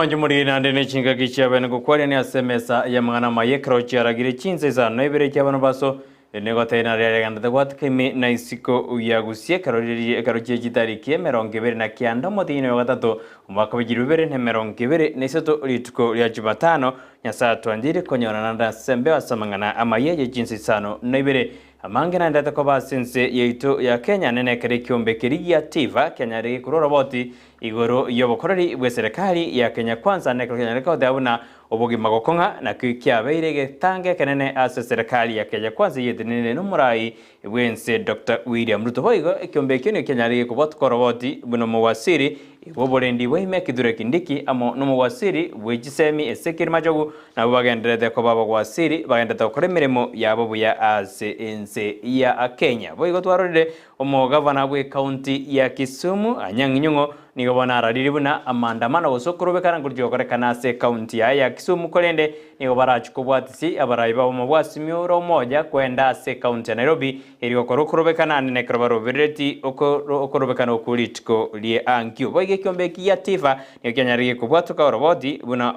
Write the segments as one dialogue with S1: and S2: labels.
S1: Omwancho moriri naende ne chingaki chiabene gokwarania ase emesa y'amang'ana amaya ekero chiaragire chinsa isano na ibere chi'abanobaso, nigo tari nari agendete gwatika ime na isiko ya gusia ekero riria ekero chie chitariki 29 omotienyi oyo gatato omwaka bwe chilifu ibere na 23 rituko ria Jumatano. Nyasae atwancheire konyora naende ase embeo ase amang'ana amaya ye chinsa isano na ibere. Amange naendete koba ase ense yaito ya Kenya nene ekero ekiombe keria gia Tifa kianyarire gekorwa oroboti Igoro y'obokoreri bw'eserekari ya Kenya Kwanza nekero kianyarete goteba buna obogima gokong'a nakio kiabeire egetango ekenene ase eserekari ya Kenya Kwanza eyetenenire nomorai bw'ense Doctor William Ruto. Boigo ekiombe ekio nigo kianyarire kobwatuka oroboti buna omowasiri bw'oborendi bwa ime Kithure Kindiki amo nomowasiri bwe chisemi Ezekiel Machogu nabwo bagendererete koba abawasiri bagendererete gokora emeremo yabo buya ase ense ya Kenya. Boigo twarorire Omogavana bw'ekaunti ya Kisumu, Anyang' Nyong'o, nigo bono araririe buna amaandamano gose okorobekana nkoruchia gokorekana ase ekaunti yaye ya Kisumu korende nigo barachie kobwatisia abarai b'obomo bwa Azimio la Umoja kwenda ase ekaunti ya Nairobi erio gokora okorobekana ande nekero baroberereti okorobekana okwo rituko rie ankio. Boigo ekiombe eki gia Tifa nigo kianyarire kobwatoka oroboti buna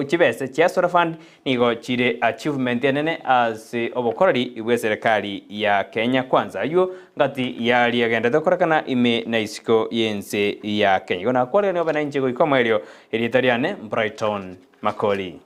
S1: chibese chia Solar Fund Nigo chire achievement enene ase obokoreri bw'eserekari ya Kenya Kwanza. Ayio ngati yaria agenderete gokorekana ime na isiko y'ense ya Kenya. Igo nakwarire obe nainche goika omoerio. Erieta riane Brighton Makori.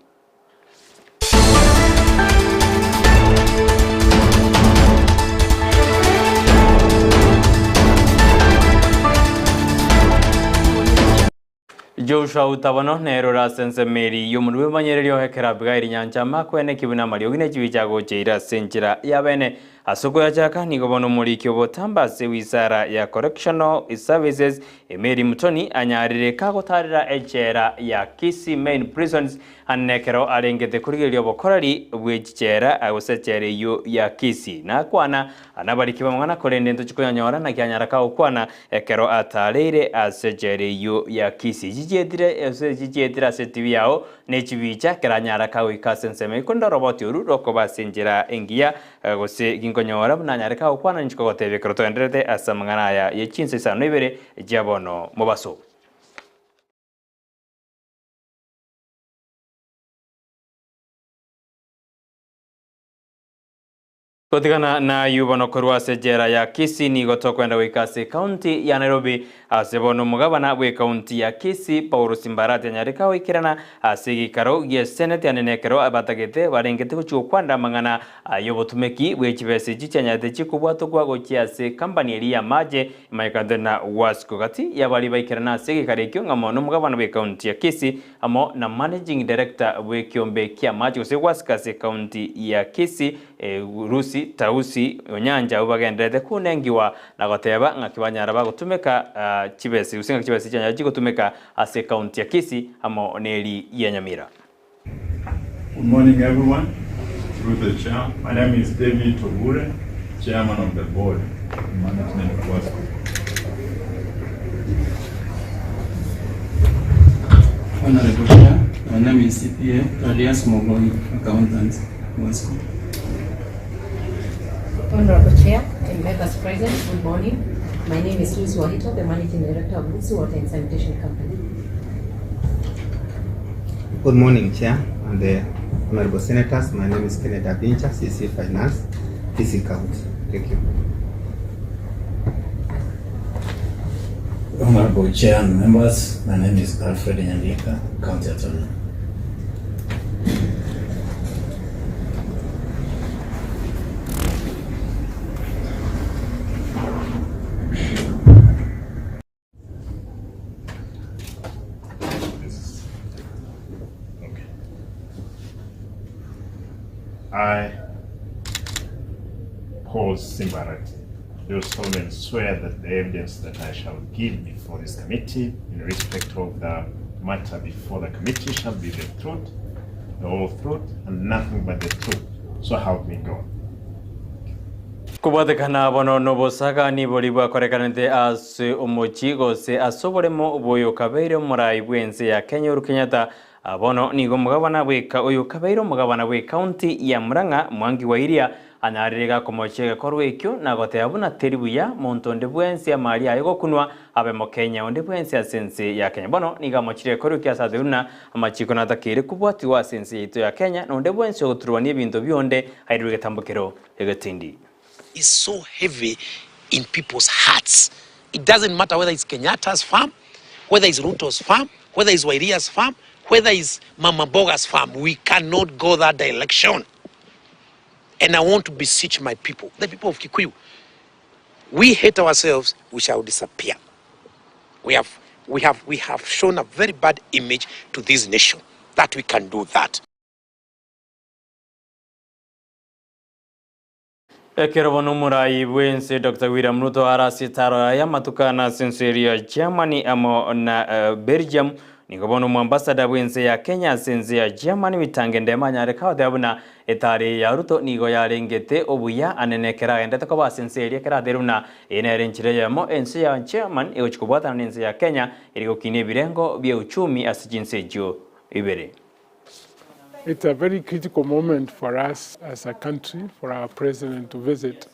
S1: Joshua Utabono nere ore ase ensemo eria y'omonwa bw'emanyererio ekero Abigaili nyancha amakwene ki buna amariogi ne chibicha agocheire ase enchera y'abene. Ase okoyachaka nigo bono omoriki obotambe ase wisara ya Correctional Services Mary Mutoni anyarire kagotarera echela ya Kisii Main Prisons ande nekero arengete korigereria obokoreri bwe chichela gose echela eyio ya Kisii. Nakwana Nabariki b'amang'ana, korende ntochie koyanyora, naki anyara kagokwana ekero ataareire ase echela eyio ya Kisii. Chichietire ase chichietire ase etibi yao ne chibicha, ekero anyara kagoika ase ensemo eyio. Korende oroboti oru rokoba ase enchera engiya, gose ginkonyora buna anyare kagokwana, ninche kogotebia ekero togendererete ase amang'ana aya ye chinsa isano na ibere chia bono mobaso. Gotigana nayio bono korwa ase ejela ya Kisii nigo tokoenda goika ase ekaunti ya Nairobi ase bono omogabana bw'ekaunti ya Kisii Paul Simbarati anyareka goikerana ase egeikaro gie seneti ande nekero batagete barengete gochia gokwanera amang'ana ay'obotumeki bwe chibesa echio chianyarete chikobwatokwa gochia ase ekampani eria y'amache emanyekanete na Wasco. Gati y'abaria baikerana ase egeikaro ekio ng'amo nomogabana bw'ekaunti ya Kisii amo na Managing Director bw'ekiombe ki'amache gose Wasco ase ekaunti ya Kisii Rusi, Tausi, Onyancha abwo bagendererete kunengiwa na goteba ng'aki banyara bagotumeka chibesa gose ng'aki chibesa chianyara chigotumeka ase ekaunti ya Kisii amo neri ya Nyamira.
S2: Good morning everyone, through the chair. My name is David Obure, chairman of the board of management of WASCO.
S3: Honorable Chair, my name is CPA Thaddeus Mogoi, accountant, WASCO.
S4: Honorable Chair and members present, good morning. My name is Lucy Wahito, the Managing Director of Lucy Water and Sanitation Company.
S5: Good morning, Chair and the Honorable Senators. My name is Kenneth Abincha, CC Finance, Kisii County. Thank you.
S6: Honorable Chair and members, my name is Alfred Nyandika, County Attorney.
S2: Okay. I, Paul Simbarati, do solemnly swear that the evidence that I shall give before this committee in respect of the matter before the committee shall be the truth, the whole truth, and nothing but the truth. So help me God.
S1: Kobwatekana bono nobosagani boria bwakorekanete ase omochie gose ase oboremo bw'oyokabeire omorai bw'ense ya Kenya Uhuru Kenyatta, bono nigo omogabana bw'eka oyokabeire omogabana bw'ekaunti ya Murang'a Mwangi wa Iria. Anyarire iga komochia egekorwa ekio na goteba buna teri buya monto onde bwensi amari aye gokunwa abe Mokenya onde bwensi ase ense ya Kenya. Bono nigo amochire egekorwa ekio ase atebirie buna amachiko natakeire kobwatigwa ase ense yaito ya Kenya na onde bwensi ogoturwania ebinto bionde airwe egetambokero egetindi.
S7: Is so heavy in people's hearts it doesn't matter whether it's Kenyatta's farm, whether it's Ruto's farm, whether it's Wairia's farm, whether it's Mama Mboga's farm, we cannot go that direction. And I want to beseech my people, the people of Kikuyu, we hate ourselves, we shall disappear. We have, we have, we have shown a very bad image to this nation that we can do that.
S1: Ekero bono omorai bw'ense Doctor William Ruto are ase etaro yaye amatuko ane ase ense eria ya Germany amo na Belgium, nigo bono omoambassador bw'ense ya Kenya ase ense ya Germany Bitange Ndemo anyare kagoteba buna etaro eye ya Ruto nigo yarengete obuya anene ekero agendete koba ase ense eria ekero ateire buna eye nere enchera eyemo ense ya German egochia kobwatana nense ya Kenya eri gokina ebirengo bia uchumi ase chinse echio ibere.
S8: It's a very critical moment for us as a country, for our president to visit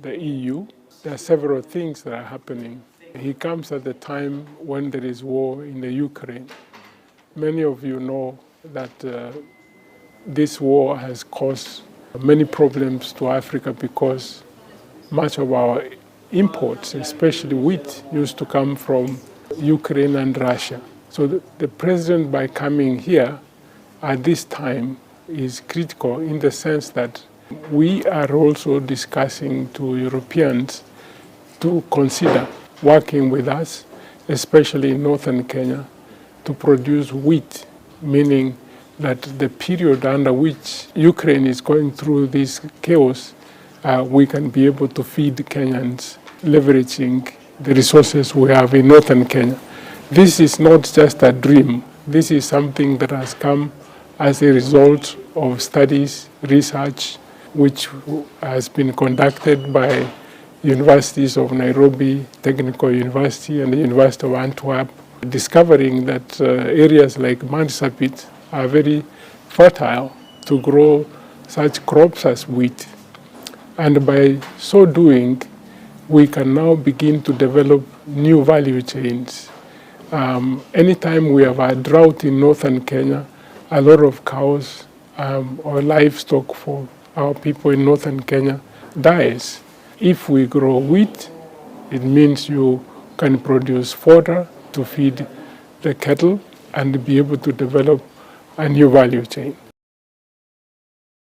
S8: the EU. There are several things that are happening. He comes at the time when there is war in the Ukraine. Many of you know that uh, this war has caused many problems to Africa because much of our imports, especially wheat, used to come from Ukraine and Russia. So the, the president, by coming here at this time, is critical in the sense that we are also discussing to Europeans to consider working with us, especially in northern Kenya, to produce wheat, meaning that the period under which Ukraine is going through this chaos, uh, we can be able to feed Kenyans, leveraging the resources we have in northern Kenya. This is not just a dream. This is something that has come as a result of studies, research, which has been conducted by universities of Nairobi Technical University and the University of Antwerp, discovering that uh, areas like Marsabit are very fertile to grow such crops as wheat. And by so doing, we can now begin to develop new value chains. Um, anytime we have a drought in northern Kenya, a lot of cows um, or livestock for our people in northern Kenya dies. If we grow wheat, it means you can produce fodder to feed the cattle and be able to develop a new value chain.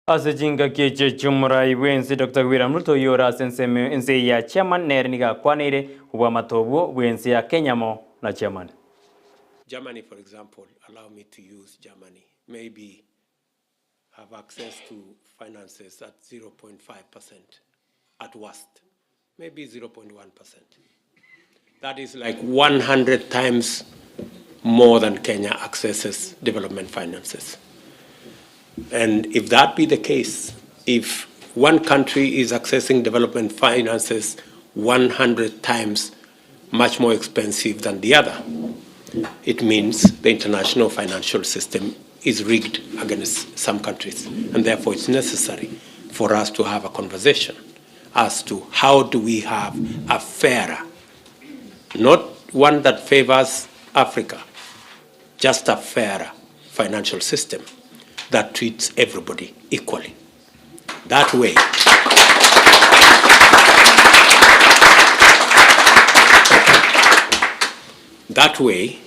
S1: Ase chingaki echi chi'omorai bw'ense Doctor William Ruto oyio ore ase ensemo ense eye ya chairman nere nigo akwaneire obwamate obwo bw'ense ya Kenya amo na chairman.
S9: Germany for example, allow me to use Germany, maybe have access to finances at 0.5% at worst, maybe 0.1%. That is like 100 times more than Kenya accesses development finances. And if that be the case, if one country is accessing development finances 100 times much more expensive than the other, it means the international financial system is rigged against some countries. And therefore, it's necessary for us to have a conversation as to how do we have a fairer, not one that favors Africa, just a fairer financial system that treats everybody equally. That way, that way,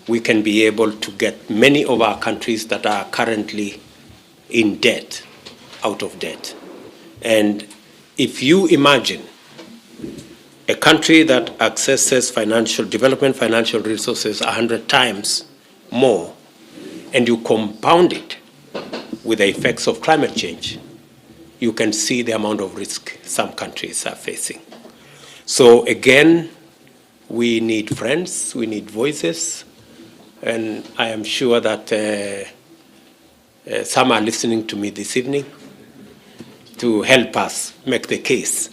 S9: we can be able to get many of our countries that are currently in debt out of debt. And if you imagine a country that accesses financial development, financial resources 100 times more, and you compound it with the effects of climate change, you can see the amount of risk some countries are facing. So again, we need friends, we need voices, and I am sure that uh, uh, some are listening to me this evening to help us make the case.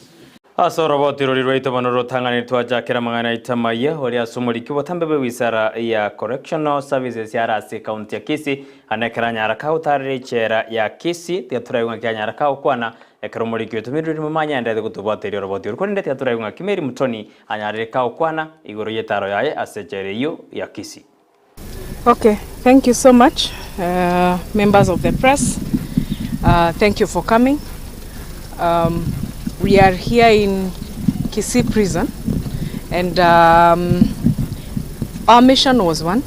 S1: Ase oroboti roria rwaito bono rotang'anire twachakera amang'ana aito amayia oria ase omoriki obotambe bwe wisara ya Correctional Services yare ase ekaunti ya Kisii ande ekero anyara kagotarera echela ya Kisii tiga toraigwe ng'aki anyara kagokwana Ekero omoriki otomirwe rimwe manyenderete gotobwateria oroboti orwo, korende tiga toraigwe ng'a Mary Muthoni anyarire kagokwana igoro y'etaro yaye ase echela eyio ya Kisii.
S10: Okay, thank you so much uh, members of the press. Uh, thank you for coming. Um, we are here in Kisii prison and um, our mission was one.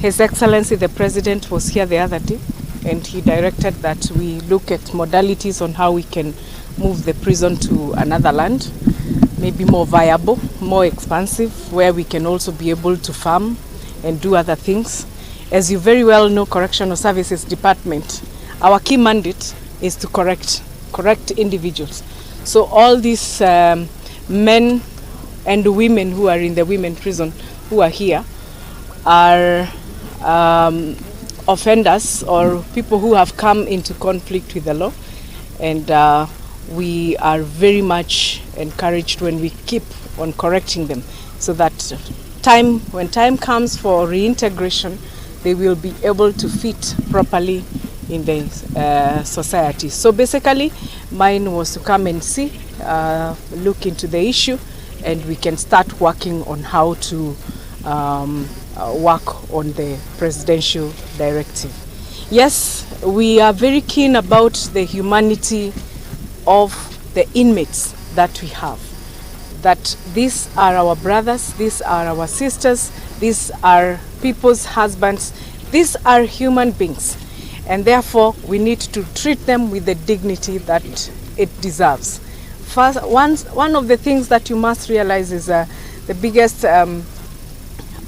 S10: His Excellency the President was here the other day and he directed that we look at modalities on how we can move the prison to another land, maybe more viable, more expansive, where we can also be able to farm and do other things. As you very well know, Correctional Services Department, our key mandate is to correct, correct individuals. So all these um, men and women who are in the women prison who are here are um, offenders or people who have come into conflict with the law and uh, we are very much encouraged when we keep on correcting them so that time when time comes for reintegration they will be able to fit properly in the uh, society so basically mine was to come and see uh, look into the issue and we can start working on how to um, uh, work on the presidential directive. Yes, we are very keen about the humanity of the inmates that we have. That these are our brothers, these are our sisters, these are people's husbands, these are human beings. And therefore, we need to treat them with the dignity that it deserves. First, one, one of the things that you must realize is uh, the biggest um,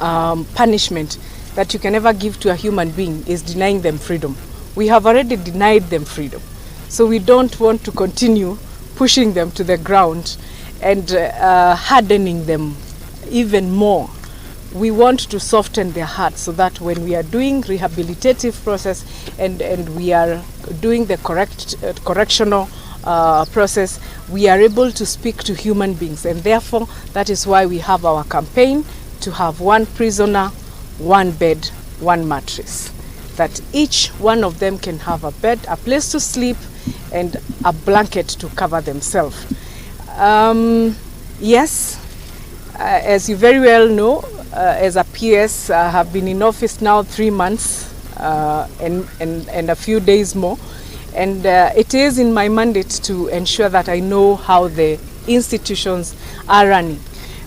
S10: um, punishment that you can ever give to a human being is denying them freedom. We have already denied them freedom. So we don't want to continue pushing them to the ground and uh, hardening them even more. We want to soften their hearts so that when we are doing rehabilitative process and, and we are doing the correct, uh, correctional uh, process, we are able to speak to human beings. And therefore, that is why we have our campaign to have one prisoner, one bed, one mattress. That each one of them can have a bed, a place to sleep, and a blanket to cover themselves. Um, yes, uh, as you very well know, uh, as a PS, I have been in office now three months uh, and, and, and a few days more. And uh, it is in my mandate to ensure that I know how the institutions are running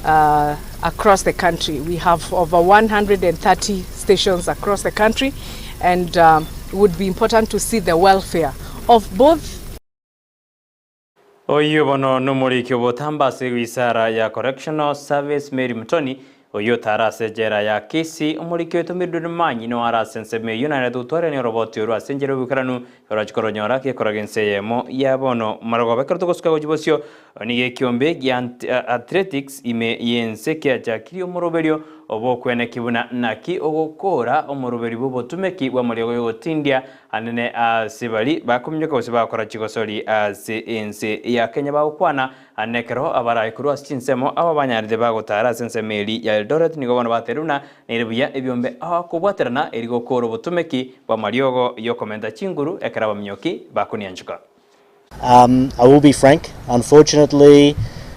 S10: uh, across the country. We have over 130 stations across the country, and um, it would be important to see the welfare of both
S1: Oyio bono nomoriki obotambe ase wisara ya Correctional Service Mary Mutoni oyio otara ase ejela ya Kisii omoriki otomirirwe nomanyi no are ase ensemo eyio naende totwarani oroboti orwo ase enchera y'oboikeranu orochi koronyora gekoraga ense eyemo ya bono marogoba ekero togosuka gochia bosio nigo ekiombe gia Athletics ime y'ense kiachakirie omoroberio Obokweneki buna naki ogokora omoroberi bw'obotumeki bw'amariogo y'ogotindia anene ase baria bakominyoka gose bagokora chigosori ase ense ya Kenya bagokwana anene ekero abaraai korwa ase chinsemo aba banyarete bagotara ase ensemo eria ya Eldoret nigo bono bateire buna nere buya ebiombe ao kobwaterana eri gokora obotumeki bw'amariogo y'okomenta chinguru ekero abaminyoki bakonianchuka.
S11: Um, I will be frank, unfortunately,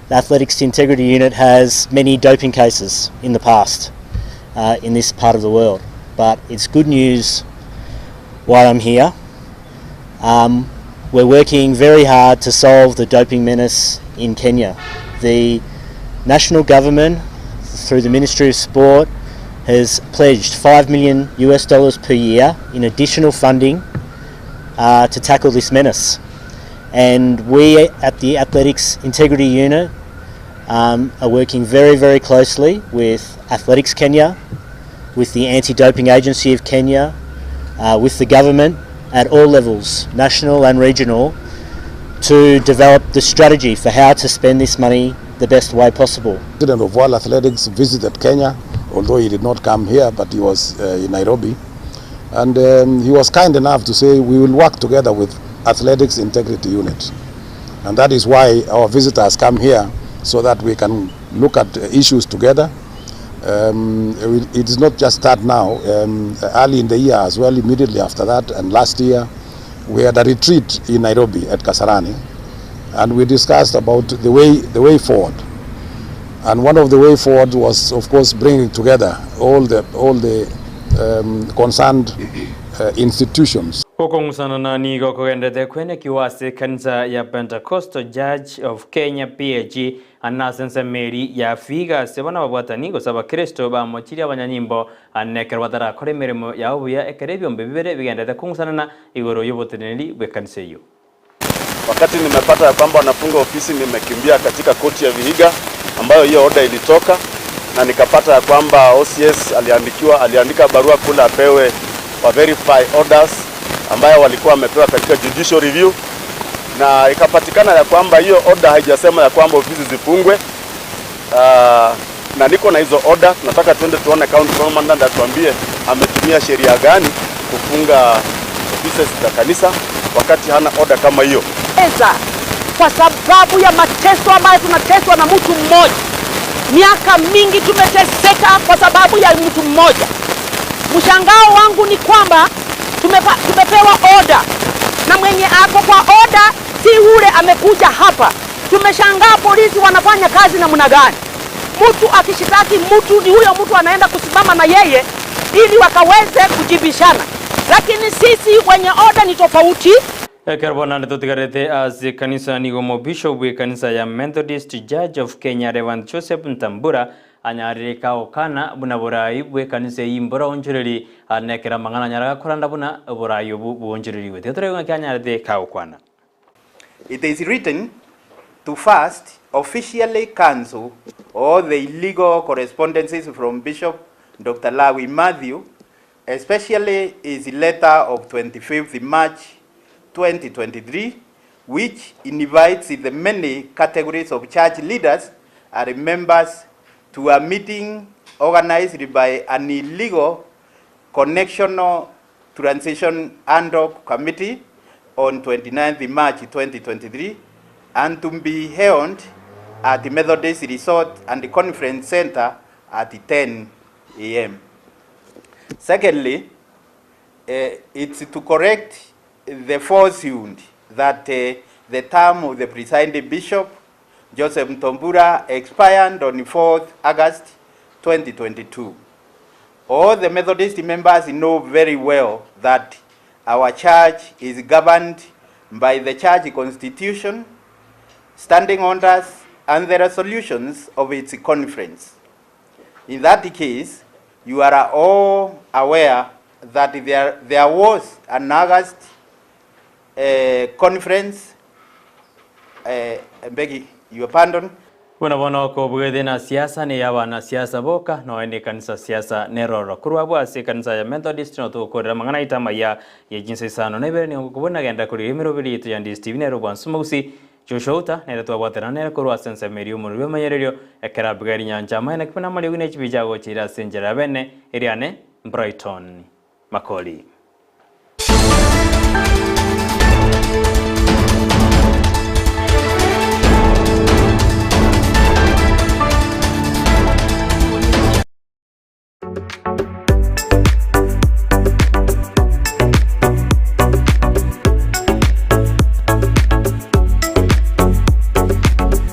S11: the Athletics Integrity Unit has many doping cases in the past uh, in this part of the world. But it's good news why I'm here. Um, we're working very hard to solve the doping menace in Kenya. The national government, through the Ministry of Sport, has pledged 5 million US dollars per year in additional funding uh, to tackle this menace. And we at the Athletics Integrity Unit um, are working very, very closely with Athletics Kenya, with the Anti Doping Agency of Kenya, uh, with the government at all levels, national and regional, to develop the strategy for how to spend this money the best way possible.
S12: President of World Athletics visited Kenya, although he did not come here, but he was uh, in Nairobi. And um, he was kind enough to say we will work together with Athletics Integrity Unit. And that is why our visitors come here so that we can look at issues together. Um, it is not just start now, um, early in the year as well, immediately after that, and last year we had a retreat in Nairobi at Kasarani. And we discussed about the way, the way forward. And one of the way forward was, of course, bringing together all the, all the um, concerned institutions.
S1: Gokong'usanana nigo kogenderete kwenekiwa ase ekanisa ya Pentecostal Church of Kenya, PAG, ande ase ensemo eria ya Vihiga ase bono ababwatani gose abakristo bamochirie abanyanyimbo ande ekero batarakora emeremo yabo buya ekero ebiombe bibere bigenderete kong'usanana igoro y'oboteneneri bw'ekanisa eyio.
S13: Wakati nimepata ya kwamba wanafunga ofisi, nimekimbia katika koti ya Vihiga ambayo hiyo oda ilitoka, na nikapata ya kwamba OCS aliandikiwa, aliandika barua kule apewe wa verify orders ambayo walikuwa wamepewa katika judicial review, na ikapatikana ya kwamba hiyo order haijasema ya kwamba ofisi zifungwe. Na niko na hizo order, tunataka tuende tuone county commandant atuambie ametumia sheria gani kufunga offices za kanisa wakati hana order kama hiyo.
S14: Eza, kwa sababu ya mateso ambayo tunateswa na mtu mmoja. Miaka mingi tumeteseka kwa sababu ya mtu mmoja. Mshangao wangu ni kwamba tumepewa oda na mwenye ako kwa oda si ule amekuja hapa. Tumeshangaa polisi wanafanya kazi namna gani? Mtu akishitaki mtu ni huyo mtu anaenda kusimama na yeye ili wakaweze kujibishana, lakini sisi wenye oda ni tofauti.
S1: Ekero bono naende totigarete ase ekanisa nigo omobishop bw'ekanisa ya Methodist Church of Kenya Rev Joseph Ntambura anyarire kagokana buna borai bw'ekanisa eyio mboraonchoreri ande ekero amang'ana anyare gakoranda buna oborai obo boonchorerigwe. Tiga toraigwe ng'aki anyarete kagokwana.
S15: It is written to first officially cancel all the illegal correspondences from Bishop Dr. Lawi Matthew, especially his letter of 25th March 2023, which invites the many categories of church leaders and members to a meeting organized by an illegal connectional transition ad hoc committee on 29th March 2023 and to be held at the Methodist Resort and Conference Center at 10 a.m. Secondly, it's to correct the falsehood that the term of the presiding bishop, Joseph Ntombura, expired on 4th August 2022. All the Methodist members know very well that our church is governed by the church constitution, standing orders, and the resolutions of its conference. In that case, you are all aware that there was an August conference, I beg your pardon.
S1: Buna bono okobwete na siasa ne y'abanasiasa boka, nonya ne ekanisa siasa neroro. Korwa abwo ase ekanisa ya Methodist no togokorera amang'ana aito amaya ye chinsa isano na ibere nigo ngokobua nagenda korigia emeroberi yaito ya Ndisi TV nere obwansu mogusi Joshua Outa nere twabwatana nere korwa ase ensemo eria omorweri bw'emenyererio ekero Abigaili Nyancha amaene ki buna amariogi ne chibicha agocheire ase enchera ya bene eriane Brighton Makori.